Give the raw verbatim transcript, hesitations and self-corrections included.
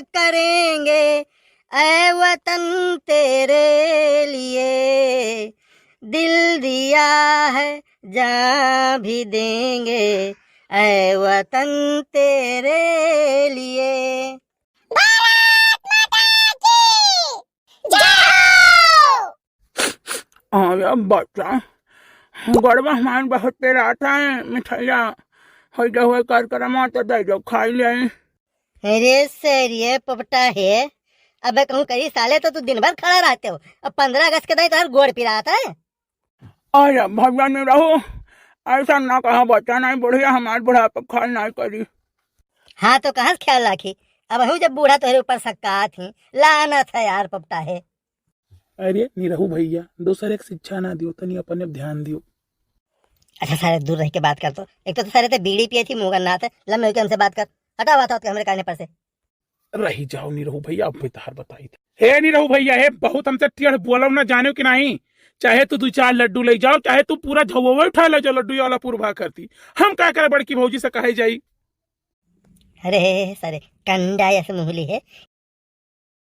करेंगे, ऐ वतन तेरे लिए, दिल दिया है, जान भी देंगे, ऐ वतन तेरे लिए। भारत माता की जय हो। अरे बच्चा, गड़वा हमार बहुत पेरात है, मिठाइया होइ गए हुए कार्यक्रम तो दे दो, खाई ले। अरे सरिये पोपटा है, अबे कहूँ करी साले, तो तू दिन भर खड़ा रहते हो, अब पन्द्रह अगस्त के दिन तोहर गोड़ पिरात है। अरे भैया निरहू, ऐसा ना कहा बच्चा, नहीं बुढ़िया हमार बुढ़ापा ख्याल नहीं करी। हाँ तो कहाँ से ख्याल राखी, अब हूँ जब बूढ़ा तोहरे ऊपर सक्कात ही, लानत है यार पोपटा है। अरे निरहू भैया, दोसर एक शिक्षा ना दियो, तनी अपने ध्यान दियो। अच्छा सारे दूर रह के बात कर तो, एक तो, तो सारे ते बीड़ी पिए थी मुँह का नाथ है, लम्बे होके हमसे बात कर, हटा बात होत के हमरे काने पर से। रही जाओ निरहू भैया, अब मैं तहार बताई था। हे निरहू भैया, हे बहुत हमसे टेढ़ बोलो ना, जाने कि नहीं, चाहे तू दो चार लड्डू ले जाओ, चाहे तू पूरा झौवा उठा ले जाओ, लड्डू वाला पूर्वा करती, हम का करे बड़की भौजी से कहे जाई। अरे सारे कंडा ऐसे मुहली है,